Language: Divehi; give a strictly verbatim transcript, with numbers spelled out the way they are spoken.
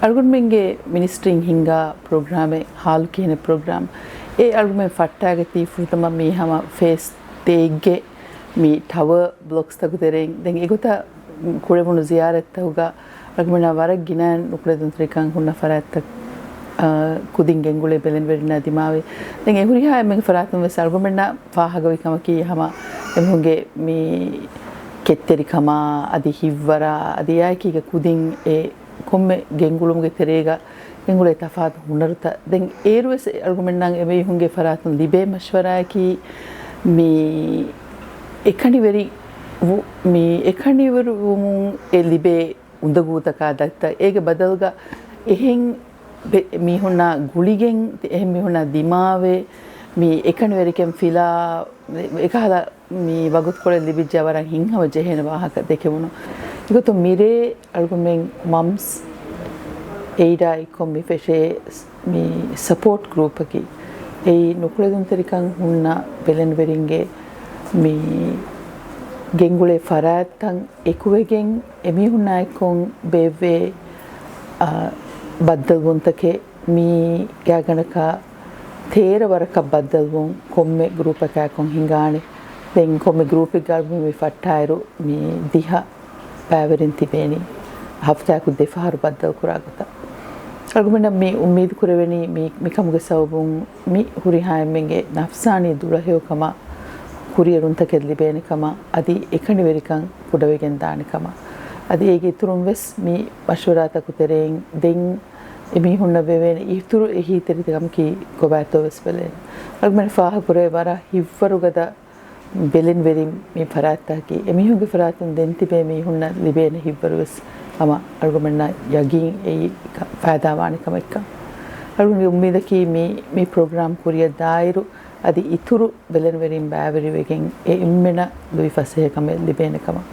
އަޅުގަނޑުމެންގެ މިނިސްޓްރީން ހިންގާ ޕްރޮގްރާމެއް، ހާލު ކިހިނެއް ޕްރޮގްރާމް، އެ އަޅުގަނޑުމެން ފައްޓާގަތީ ފުރަތަމަ މީ ހަމަ ފޭސް ތޭއްގެ މި ޓަވަރ ބްލޮކްސްތަކު ތެރެއިން. ދެން އެގޮތަށް ކުރެވުނު ޒިޔާރަތްތަކުގަ އަޅުގަނޑަށް ވަރަށް ގިނައިން ނުކުޅެދުންތެރިކަން ހުންނަ ފަރާތްތައް، އާ، ކުދިން ގެންގުޅޭ ބެލެނިވެރިންނާ ދިމާވޭ. ދެން އެ ހުރިހާ އެންމެ ފަރާތުން ވެސް އަޅުގަނޑުމެންނަށް ފާހަގަވި ކަމަކީ ހަމަ އެމީހުންގެ މި ކެތްތެރިކަމާ އަދި ހިތްވަރާ އަދި އެއާއެކީގަ ކުދިން އެ ކޮންމެ ގެންގުޅުމުގެ ތެރޭގަ ގެންގުޅޭ ތަފާތު ހުނަރުތައް. ދެން އޭރުވެސް އަޅުގަނޑުމެންނަށް އެމީހުންގެ ފަރާތުން ލިބޭ މަޝްވަރާއަކީ މި އެކަނިވެރި ވު-، މި އެކަނިވެރިވުމުން އެ ލިބޭ އުނދަގޫތަކާ ދަތިތައް. އޭގެ ބަދަލުގަ އެހެން ބެ-، މީހުންނާ ގުޅިގެން، އެހެން މީހުންނާ ދިމާވެ، މި އެކަނިވެރިކަން ފިލާ، އެކަހަލަ މި ވަގުތުކޮޅެއް ލިބިއްޖެ ވަރަށް ހިތްހަމަ ޖެހޭނެ ވާހަކަ ދެކެވުނު. އެގޮތުން މިރޭ އަޅުގަނޑުމެން މަމްސް އެއިޑާ އެއްކޮށް މި ފެށޭ މި ސަޕޯޓް ގްރޫޕަކީ، އެއީ ނުކުޅެދުންތެރިކަން ހުންނަ ބެލެނިވެރިންގެ މި ގެންގުޅޭ ފަރާތްތައް އެކުވެގެން އެމީހުންނާއެކު ބޭއްވޭ، އާ، ބައްދަލުވުންތަކެއް. މި ގާތްގަނޑަކަށް ތޭރަ ވަރަކަށް ބައްދަލުވުން ކޮންމެ ގްރޫޕަކާއެކު ހިނގާނެ. ދެން ކޮންމެ ގްރޫޕެއްގަ މި ފައްޓާއިރު މި ދިހަ ބައިވެރިން ތިބޭނީ، ހަފްތާއަކު ދެފަހަރު ބައްދަލު ކުރާ ގޮތަށް. އަޅުގަނޑަށް މި އުއްމީދު ކުރެވެނީ މި، މިކަމުގެ ސަބަބުން މި ހުރިހާ އެންމެންގެ ނަފްސާނީ ދުޅަހެޔޮކަމަށް ކުރިއެރުންތަކެއް ލިބޭނެ ކަމަށް، އަދި އެކަނިވެރިކަން ކުޑަވެގެން ދާނެ ކަމަށް. އަދި އޭގެ އިތުރުން ވެސް މި މަޝްވަރާތަކު ތެރެއިން ދެން އެމީހުންނަށް ވެވޭނެ އިތުރު އެހީތެރިކަމަކީ ކޮބާތޯ ވެސް ބެލޭނެ. އަޅުގަނޑު ފާހަގަކުރޭ ވަރަށް ހިތްވަރުގަދަ ބެލެނިވެރިން މި ފަރާތްތަކަކީ، އެމީހުންގެ ފަރާތުން ދެން ތިބޭ މީހުންނަށް ލިބޭނެ ހިތްވަރު ވެސް ހަމަ އަޅުގަނޑުމެންނަށް ޔަގީން އެއީ ފައިދާވާނެ ކަމެއްކަން. އަޅުގަނޑުގެ އުއްމީދަކީ މި، މި ޕްރޮގްރާމް ކުރިއަށް ދާއިރު އަދި އިތުރު ބެލެނިވެރިން ބައިވެރިވެގެން އެ އެންމެނަށް ލުއިފަސޭހަކަމެއް ލިބޭނެ ކަމަށް.